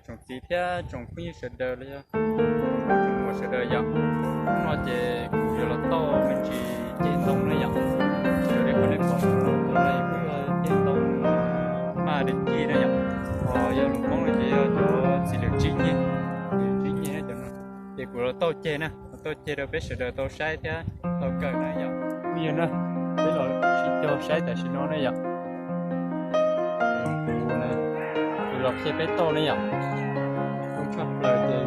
Tsoom txiv thiab tsoom phooj ywg sawv daws los yog tsoom muam sawv daws yom, hnub no ces kuv yuav los tauj me ntsis ceg ntoo na yom. Raws li qhov nej pom no, ceg ntoo maj li cig na yom, ho yog lus Hmoob no ces yog cov txiv lws tsib nyeg, txiv lws tsib nyeg cov no. Ces kuv los tauj ceg na, los tauj ceg rau peb sawv daws tau saib thiab tau kawm na yom. Phooj ywg na, peb los sib cog saib tam sim no na yom. Kuv los qhia peb tauj ne yom. Zoo tshaj plaws ces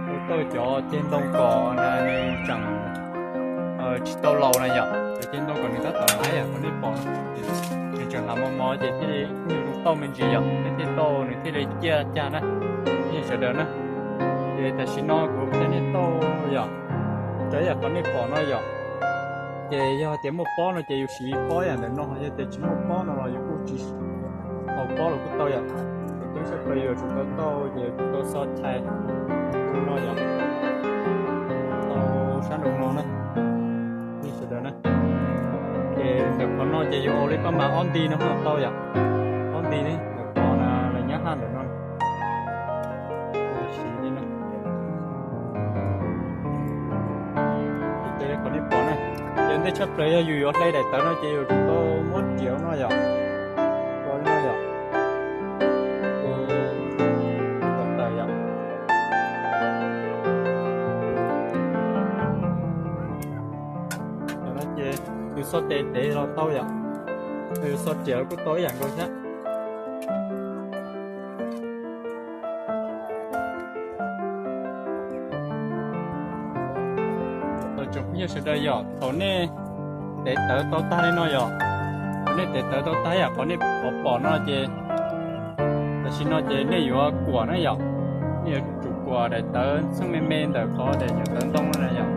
yuav tauj cov ceg ntoo kom na nws tseem tsis tau laus na yom. Cov ceg ntoo kom nws tab tom laib yom, qhov nej pom no. Nws tseem hlav mos mos ces thiaj li nyuag zoo tauj me ntsis yom, nej thiaj tauj nws thiaj li ciaj cag na, nej sawv daws na. Ces tam sim no kuv qhia nej tauj yom, raws li qhov nej pom no yom. Ces yog tias muaj pob no ces yus siv pob yam ntawm no, yog tias tsis muaj pob no los yus kuj tsis haus pob los kuj tau yom. Ces coob tshaj plaws yuav tsum tau tauj ces yuav tsum tau xo chais no yom, tau sab nraum no na, nej sawv daws na. Ces ntawm qhov no ces yus ua li paj mas ob nti no tau yom, ob nti ne, ntawm qhov na, lawv nyab haj ntawm no. Siv li no. Ces qhov nej pom na, ces ntej tshaj plaws yog yus yuav hle daim tawv no ces yus tsum tau muab riam no yom, ua li no yom, kom tawm yom. Cov no ces yus xo tes tev los tau yom, yus xo riam los kuj tau ib yam nkaus thiab. Tsoom phooj ywg sawv daws yom, thaum nej tev tawv tau tag li no yom, thaum nej tev tawv tau tag yam qhov nej pom pom no ces tam sim no ces nej yuav kuam na yom, nej yuav tsum kuam daim tawv txheej me me ntawm qhov daim nyuam tawv ntoo no na yom.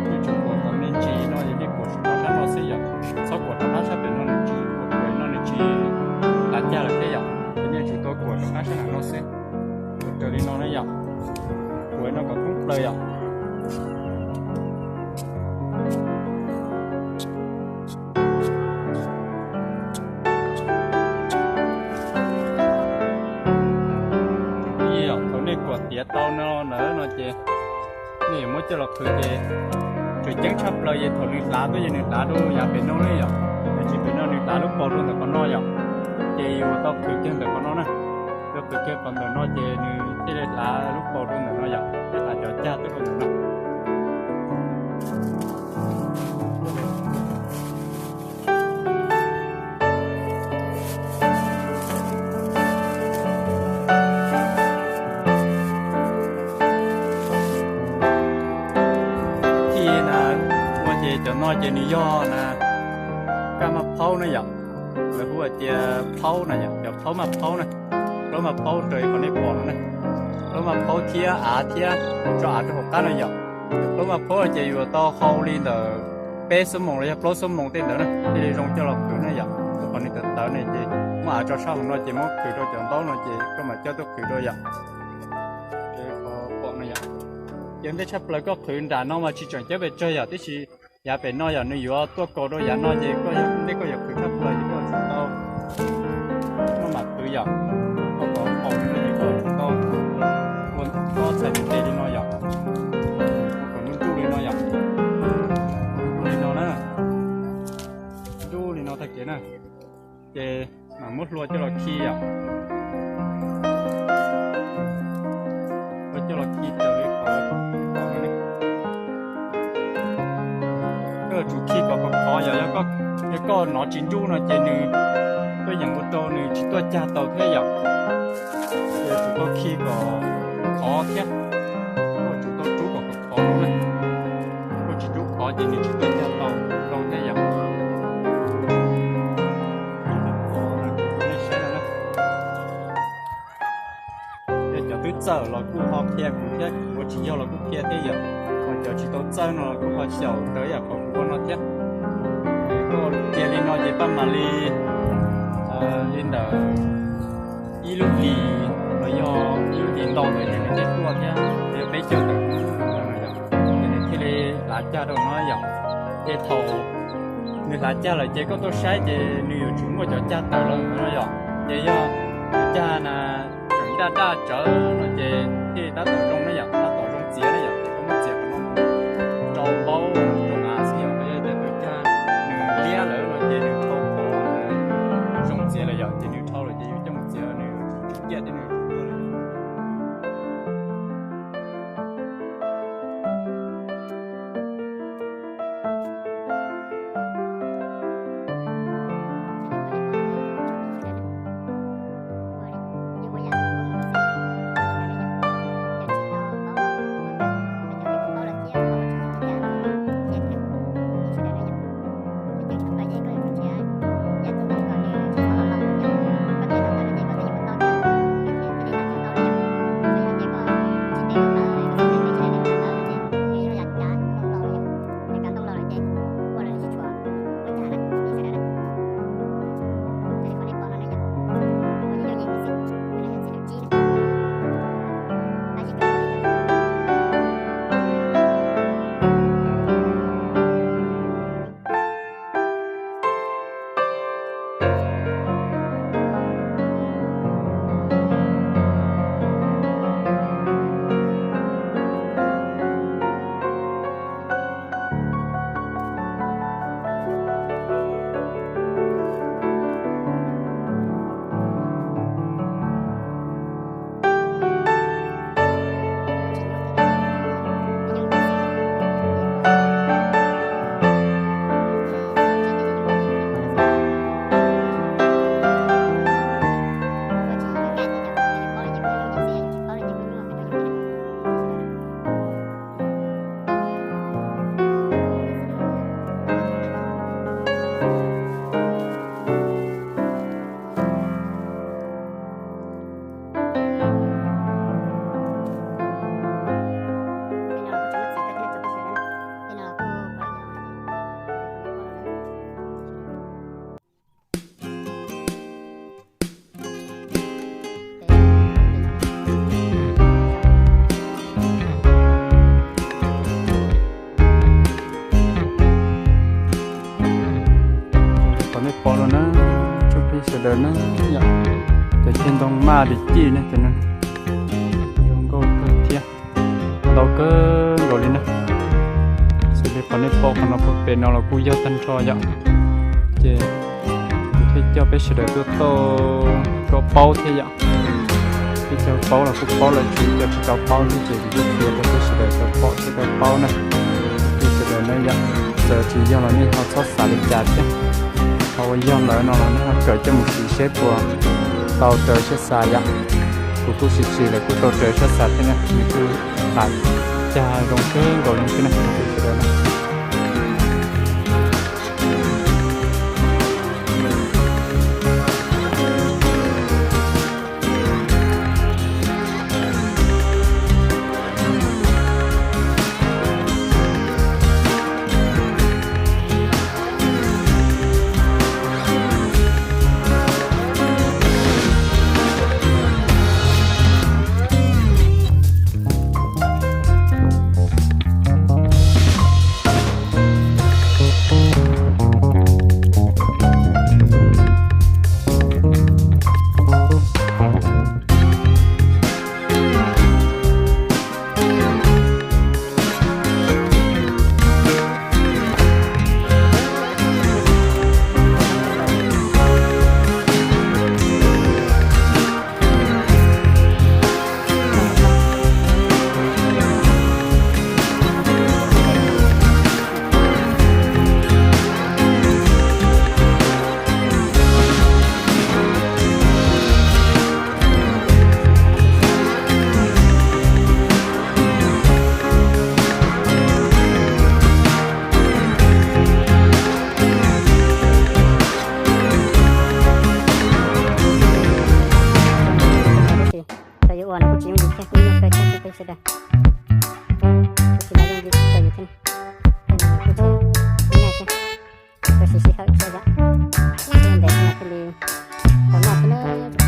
Nej tsum kuam kom me ntsis no, yog nej kuam rau sab no xwb yom, txhob kuam rau qab sab pem no nws tsis, kuam no nws tsis hlav cag lawm thiab yom, ces nej tsum tau kuam rau qab sab nram no xwb. Kuam raws li no na yom, kuam no kom thoob plaws yom. Thaum nej kuam tiav tau no lawm no ces nej yuav muab coj los qhwv ces tseem ceeb tshaj plaws ces thaum nws hlav tuaj ces nws hlav rau yav pem no ne yom, yav tsis pem no nws hlav lub paus rau ntawm qhov no yom, ces yus tau qhwv kiag ntawm qhov no na, tau qhwv kiag qhov ntawm no ces nws thiaj li hlav lub paus rau ntawm no yom, thiaj hlav cov cag tuaj rau ntawm no. Thij na, ua ces cov no ces nws yog na, kaj maj phaub na yom, lawv hu hais tias phaub na yom, cov phaub maj phaub na, plaub maj phaub raws li qhov nej pom no na, plaub maj phaub thiab av thiab tso av rau hauv qab na yom. Cov plaub maj phaub ces yuav tau hau li ntawm peb xuab moos los yog plaub xuab moos tej ntawd na thiaj li zoo coj los qhwv na yom. Qhov nws tawv tawv ne ces muab av tso sab hauv no ces muab qhwv rau cov ntaub no ces koj mam coj tuaj qhwv rau yom. Qhov pom no yom, ces ntej tshaj plaws koj qhwv nram no mas tsis tseem ceeb pes tsawg yom, tiam sis yav pem no yom nws yuav tuaj kaus rau yav no ces ntej koj yuav qhwv tshaj plaws ces koj tsum tau maj mam qhwv yom. Koj kom haus li no ces koj tsum tau ua kob txhais ntev ntev li no yom, kom nruj nruj li no yom, nruj li no na, nruj li no tag kev na, ces mam muab hlua coj los khi yom. Hlua coj los khi raws li qhov, koj yuav tsum khi kom khov khov yom, yog koj hnov tsis nruj no ces nws tuaj yeem ua rau nws tsis tuaj cag tau thiab yom. Yuav tsum tau khi kom khov thiab, koj tsum tau rub kom khov khov no na, koj tsis rub khov ces nws tsis tuaj cag tau rau thiab yom. Nej saib no na. Yog cov twb txawj los kuj ho qhia kuv thiab, cov tsis yog los kuj qhia thiab yom. Ho cov tsis tau txawj no los kuj ho xyaum raws yam qhov kuv ua no thiab. Ces koj cia li no ces paj mam li, li ntawm ib lub hlis los yog ib lub hlis ntau ntawd ces nws thiaj tuaj thiab, yog peb caug tawm hnub no yom, ces nws thiaj li hlav cag rau no yom. Ces thaum nws hlav cag lawm ces koj tuaj saib ces nws yuav tsum muaj cov cag tawm los no yom. Ces yog cag na, tseem daj daj tsawv no ces thiaj tab tom zoo ne yom, tab tom zoo txiav ne yom, ces koj muab txiav qhov no rau npaub rau av xwb yom, yog tias tus cag nws liab lawm no ces nws dhau qhov zoo txiav lawm yom, ces nws dhau lawm ces yus coj mus txiav nws tsis ciaj thiab nws Qhov nej pom no na, tsoom phooj ywg sawv daws na yom, cov ceg ntoo maj li cij ne, cov no zoo nkauj kawg thiab, ntau kawg nkaus li na. Xws li qhov nej pom qhov no puag pem no los kuj yog tag nrho yom. Ces kuv thiaj coj peb sawv daws tuaj tau tau paub thiab yom. Peb cov paub los kuj paub lawm, tsis cov tsis tau paub thiab ces kuv thiaj qhia rau peb sawv daws tau pom thiab tau paub na. Peb sawv daws na yom, txawm tsis yog los nej ho txhob xav li cas thiab. Qhov uas yog lawm no los nej ho kawm coj mus siv seb puas tau raws siab xav yom. Kuv kuj siv siv lawm kuj tau raws siab xav thiab na, nws kuj hlav cag zoo kawg nkaus li thiab na, sawv daws na. Thaum yus ua no kuj tsis yooj yim thiab, kuj nyuaj kawg thiab peb sawv daws. Kuj tsis tau yooj yim thaum yus thiab, kuj tsis nyuaj thiab, kuj sib sij hawm thiab yom. Ntev no thiaj li tau noj thiab na.